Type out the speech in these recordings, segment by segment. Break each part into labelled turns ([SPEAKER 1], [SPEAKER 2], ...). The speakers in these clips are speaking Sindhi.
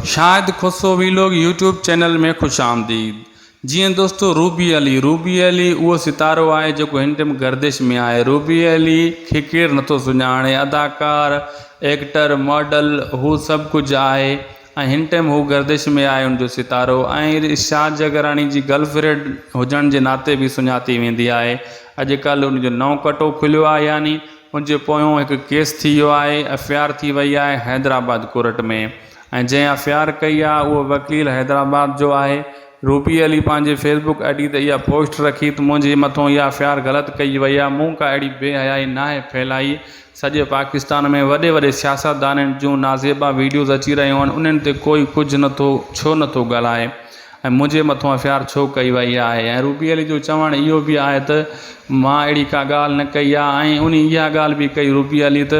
[SPEAKER 1] Shahid Khoso vlog YouTube channel ۾ خوش آمديد جيئن دوستو روبي علي روبي علي اهو ستارو آهي جيڪو هن ٽيم گردش ۾ آهي روبي علي کي ڪير نٿو سڃاڻي اداڪار ايڪٽر ماڊل هو سڀ ڪجهه آهي ۽ هن ٽيم هو گردش ۾ آهي ان جو ستارو ۽ ارشاد جگراڻي جي گرل فرينڊ هجڻ جي ناتي به سڃاتي ويندي آهي اڄ ڪلهه ان جو نئون ڪٽو کليو آهي يعني ان جي پويون هڪ ڪيس ٿي ويو آهي، ايف I R ٿي وئي آهي حيدرآباد ڪورٽ ۾ ۽ جنهن ايف I R ڪئي آهي اهو وڪيل حيدرآباد جو آهي. روبي علي پنهنجي فيس بڪ I D تي اها پوسٽ رکي ته منهنجي مٿون اها ايف I R غلط ڪئي وئي آهي، مون ڪا اهڙي بي حيائي ناهي ڦهلائي، سڄي پاڪستان ۾ وڏي وڏي سياستدانن جون نازيبا ويڊيوز اچي رهيون آهن انهن تي ڪوئي ڪجهه نٿو ڇو نٿو ڳالهائي. ۽ منهنجي مٿون ايف I R ڇو ڪئي وئي آهي ۽ روبي علي جو چوڻ اهو به آهي ته مان اهڙي ڪا ڳالهه نه ڪئي آهي ۽ انهي اها ڳالهه به ڪئي روبي علي ته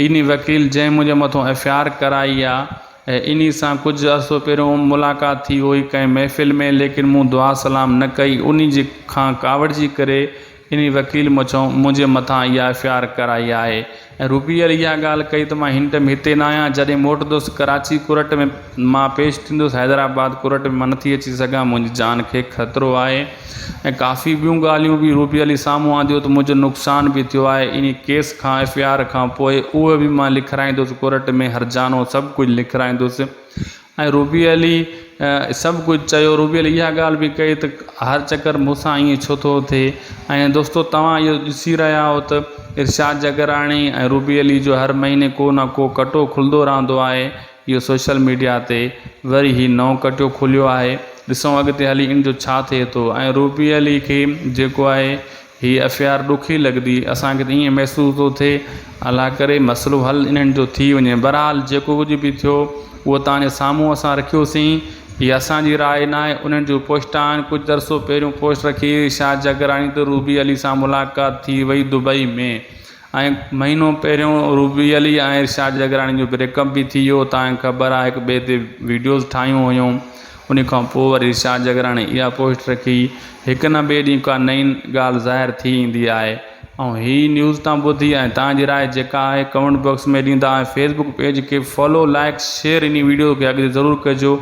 [SPEAKER 1] انهي وڪيل جنهن منهنجي مٿون ايف I R ڪرائي آهي انهي سان ڪجهه عرصو پهريون ملاقات ٿي هئي ڪنهن محفل ۾ ليڪن مون دعا سلام نه ڪئي انهي جي کان ڪاوڙجي ڪري انهي وڪيل مڇون منهنجي مٿان اها ايف I R ڪرائي آهي ۽ روبيئر اها ڳالهه ڪئي ته مان هن ٽيم هتي نه آهيان جڏهن موٽندس ڪراچي ڪورٽ ۾ مان پيش ٿيندس حيدرآباد ڪورٽ ۾ مان نٿي اچي سگهان منهنجي جان کي خطرو آهي ۽ ڪافي ٻيون ڳالهيون به روبي علي سامهون آنديون ته منهنجو نقصان به ٿيو آهي انهي ڪيس کان ايف I R کان پوء اهو به مان لکرائيندس ڪورٽ ۾ هرجانو سڀ ڪجهه لکرائيندس ۽ روبي علي سڀ ڪجهه چيو روبي علي اها ڳالهه به ڪئي ته هر چڪر مون سان ائين ڇو ٿو ٿئي ۽ دوستو توهان اهو ڏسي رهيا آهيو ته ارشاد جگراڻي ۽ روبي علي جو هر مهيني ڪو نه ڪو ڪٽو کلندو رهندو آهي اهو سوشل ميڊيا تي وري هي نئون ڪٽيو کليو آهي ڏسون اڳتي هلي ان جو ڇا ٿئي ٿو ۽ روبي علي کي جيڪو آهي هي ايف I R ڏکي لڳندي اسان کي ته ائين محسوس ٿو ٿئي الله ڪري مسئلو حل انهن جو ٿي وڃي بهرحال جيڪو ڪجهه به ٿيو اهو توهان جي سامهون اسان رکيوسين هي اسان جي راء ناهي انهن جون پوسٽ آهن ڪجهه عرصو پهريون پوسٽ رکي هئي شاهه جڳراڻي ته روبي علي سان ملاقات ٿي وئي دبئي ۾ ۽ مهينو پهريون روبي علي ۽ ارشاد جڳراڻي جو بريڪ اپ به ٿي ويو توهان کي خبر آهي هڪ ٻئي تي ويڊيوز ٺاهيون هيون ان کان پوء وري ارشاد جڳراڻي اها پوسٽ رکي هڪ نه ٻئي ڏينهن ڪا نئين ڳالهه ظاهر ٿي ايندي آهي ۽ هي نيوز تان ٻڌي ۽ توهان جي راء جيڪا آهي ڪمينٽ باڪس ۾ ڏيندا ۽ فيس بڪ پيج کي فالو لائڪ شيئر انهي ويڊيو کي اڳتي ضرور ڪجو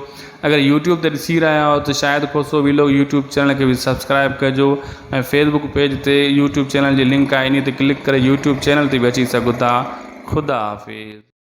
[SPEAKER 1] اگر يوٽيوب تي ڏسي رهيا آهيو ته Shahid Khoso vlog YouTube channel کي به سبسڪرائب ڪجو ۽ فيس بڪ پيج تي يوٽيوب چينل جي لنڪ آهي انهي تي ڪلڪ ڪري يوٽيوب چينل تي به اچي سگهو ٿا خدا حافظ.